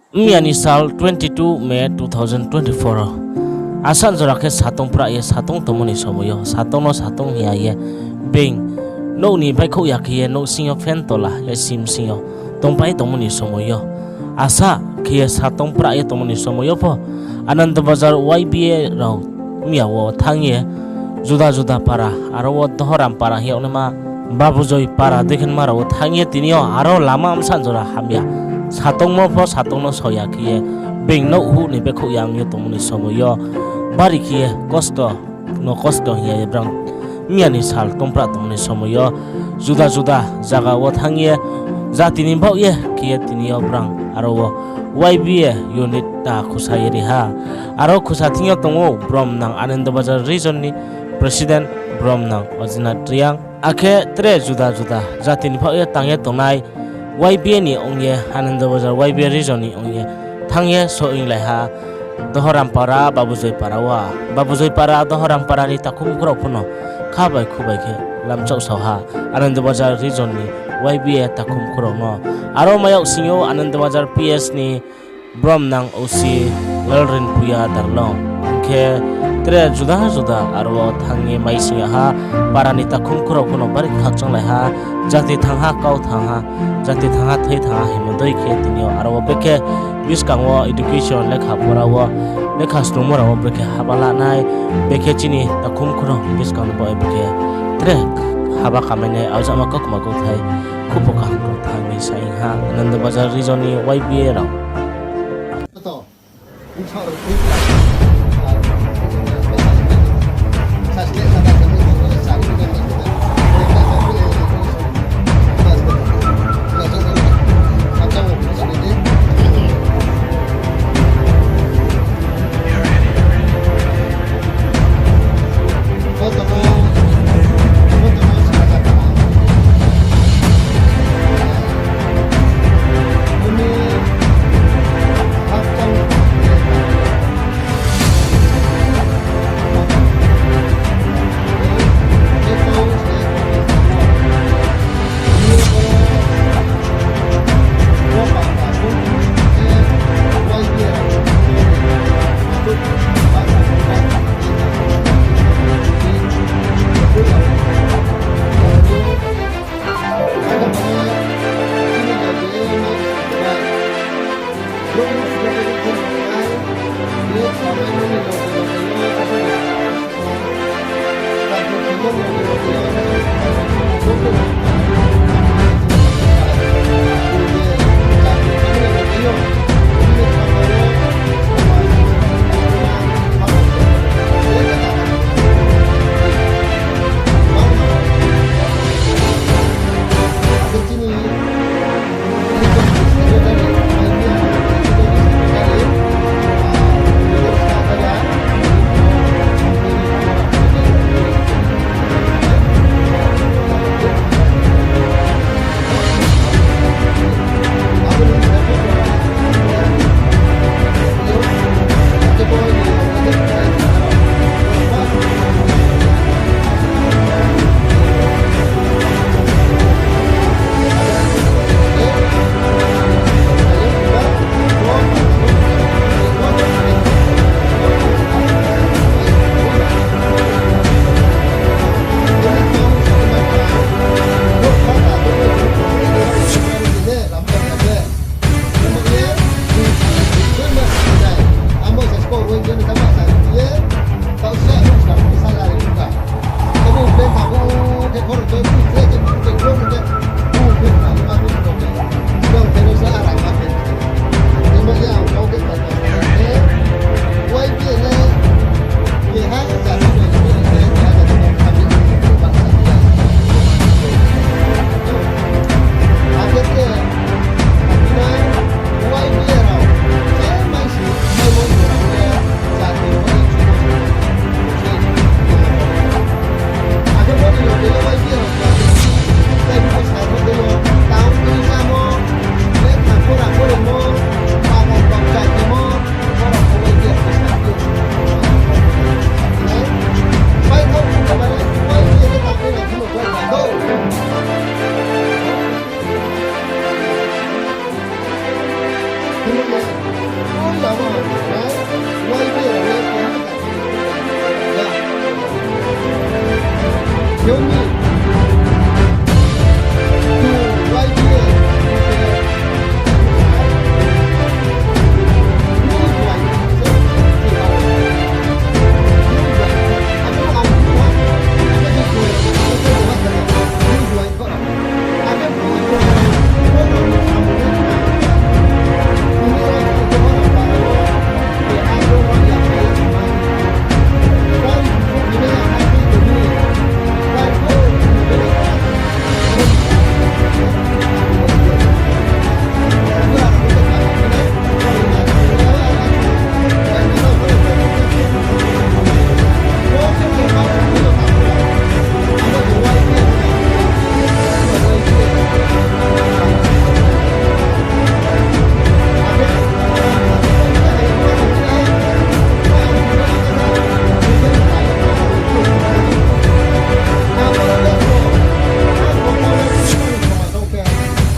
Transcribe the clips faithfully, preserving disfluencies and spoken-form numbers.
Mya ni sal twenty two May two thousand twenty four o, asan jora khe satong pra ye satong tongmo ni somoi yo, satong no satong hing ya ye, being nouh ni baihkhouh ya khe ye nouhsing yo fan tola, A C bsing yo tongpai tongmo ni somoi yo, asa khe ye satong pra ye tongmo ni somoi yo pho, Anandabazar Y B A rao mya wo thanng ye juda juda para, aro wo Dohoram para hing yagnaima, Babujoi para dei khe nma rao wo thanng ye tini yo aro lama bsa jora hamya, satongmo pho satong no só ya khe ye, being nouh huh ni baihkhouh ya ong ye tongmo ni somoi yo, bari khe ye kosto no kosto hing ya ye brang mya ni sal tongpra tongmo ni somoi yo, juda juda zaga wo thanng ye, jati ni baoh ye khe ye tini yo brang aro wo Y B A unit ta khusa ye ri ha. Aro khusa thing yo tong ou brom nang Anandabazar region ni president brom nang Ajinath Reang. Akhe tre juda juda jati ni baoh ye tang ye tongnai Y B A ni ong ye, Anandabazar Y B A region ni ong ye, thanng ye soinglai ha Dohoram para, Babujoi para wo. Babujoi para, Dohoram para ni takhum khorao pho no kha bai khu bai khe lamchauh sao ha, Anandabazar region ni Y B A takhum khorao no. Aro mai yag sing yo Anandabazar P S ni brom nang O C Lalrinpuia Darlong. Hing khe tre juda juda aro wo thanng ye mai sing ya ha, para ni takhum khorao pho no bari khakchanglai ha, jati thanng ha, kau thanng ha, jati thanng ha, thoi thanng ha hingmo dei khe tini yo aro wo brekhe buskang wo education lekha pora wo, lekha snungmo rao wo brekhe haba la nai, brekhe chini takhum khorao buskang ni baoh ye brekhe tre haba kamai nai, ajakma kaukma kauthai khupho kaham rao thanng ni saing ha Anandabazar region ni Y B A rao.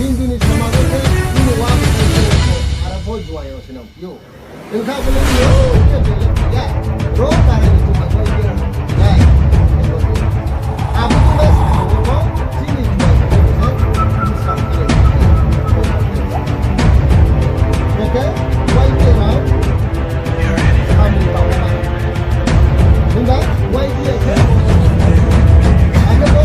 Hindu ni somaj wo khe, bini wa bo khe, aro bo juaing yo se nang yo. Wngkha bole yo, khe bele ya. Ro para ni tuma bo ye ya. Abo ni ba sa bo, chini juaing bo khe, ni sa bo khe. Okay, wai khe ra. Samung tangma. Himba, wai khe ya khe. Ake bo,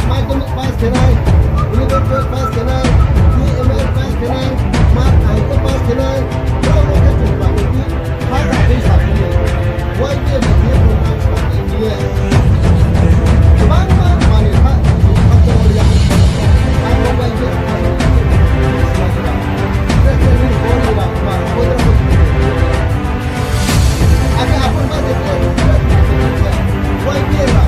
Madhyamik pass khenai, eleven twelve pass khenai, B M L pass khenai, ma I T pass khenai, brao no khe chung ba khe di, ha ta dei sa khe ye, Y B A bai khe ye program sa khe ye. Bangma mani ha, ha to ya, ha to Y B A pass khe ye. Ake apor ma de khe, Y B A ba,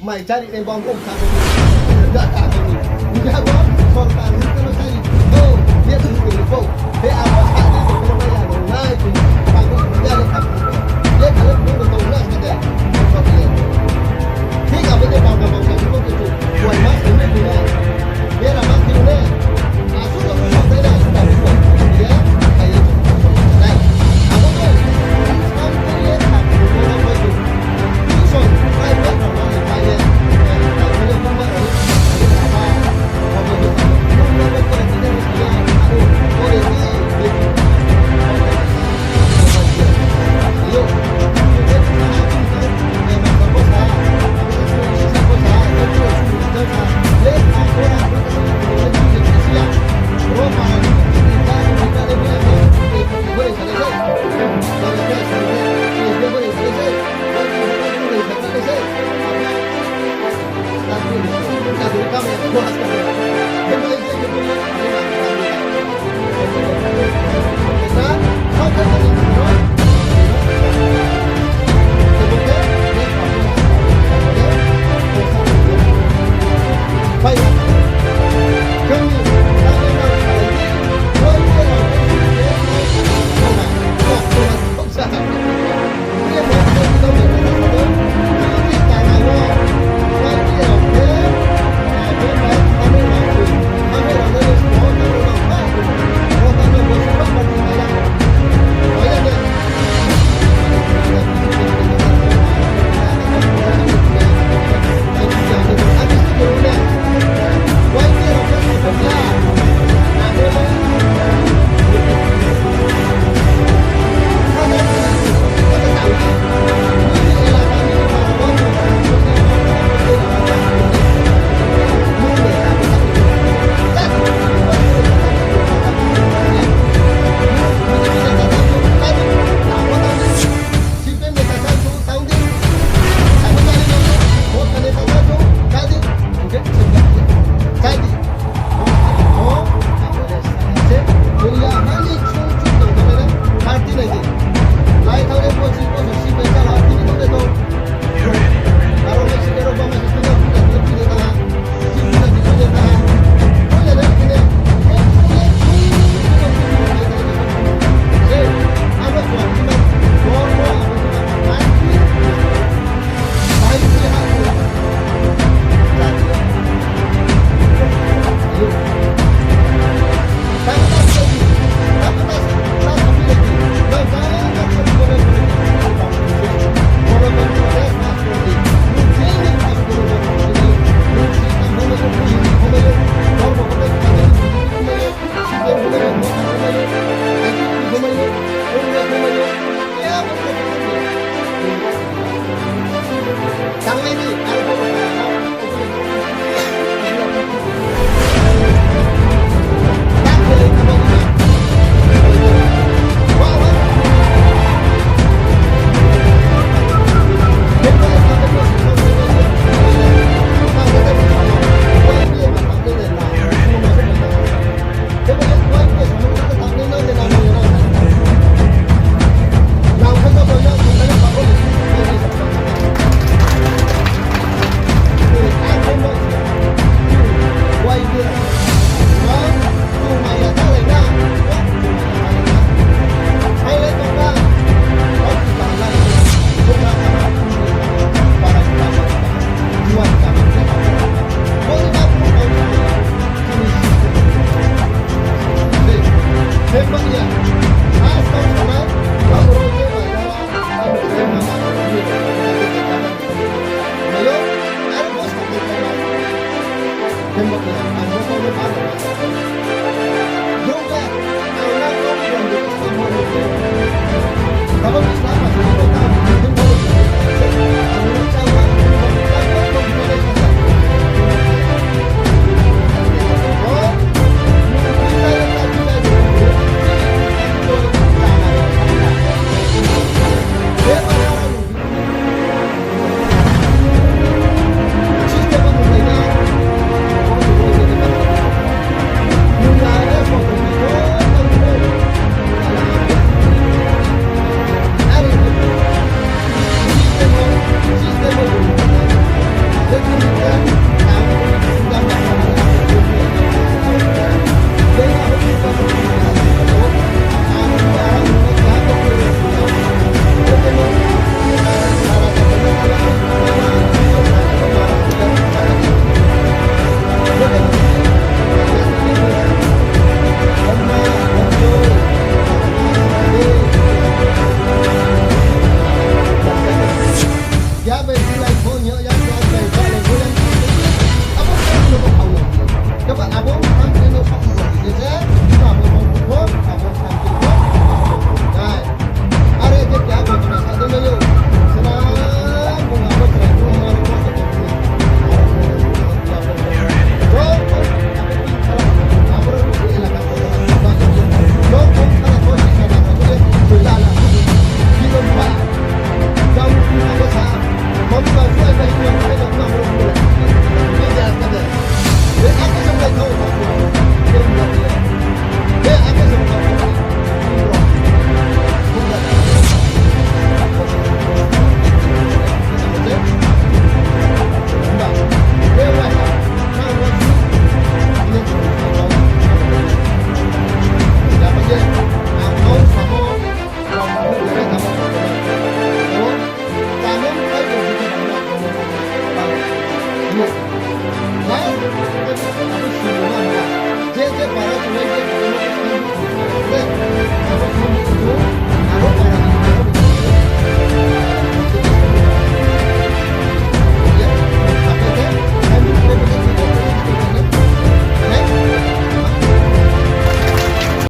Mai chari nai bang kong sa. Hingkhe bo sorkar ni khe no chari. O, ye tong tong kho. He abo sa ni tong kho nai ya nai tong. Bang kong ya le kha. Ye kha le tong tong na sa de. Thik abo de bang bang sa ni kho tong. Wai ma sa ni tong na. Bera ma khe ne. Asuh no kho dai na asuh no kho. Ye, ai ye tong kho nai. Abo de. Islam khe ye kha tong na kho tong.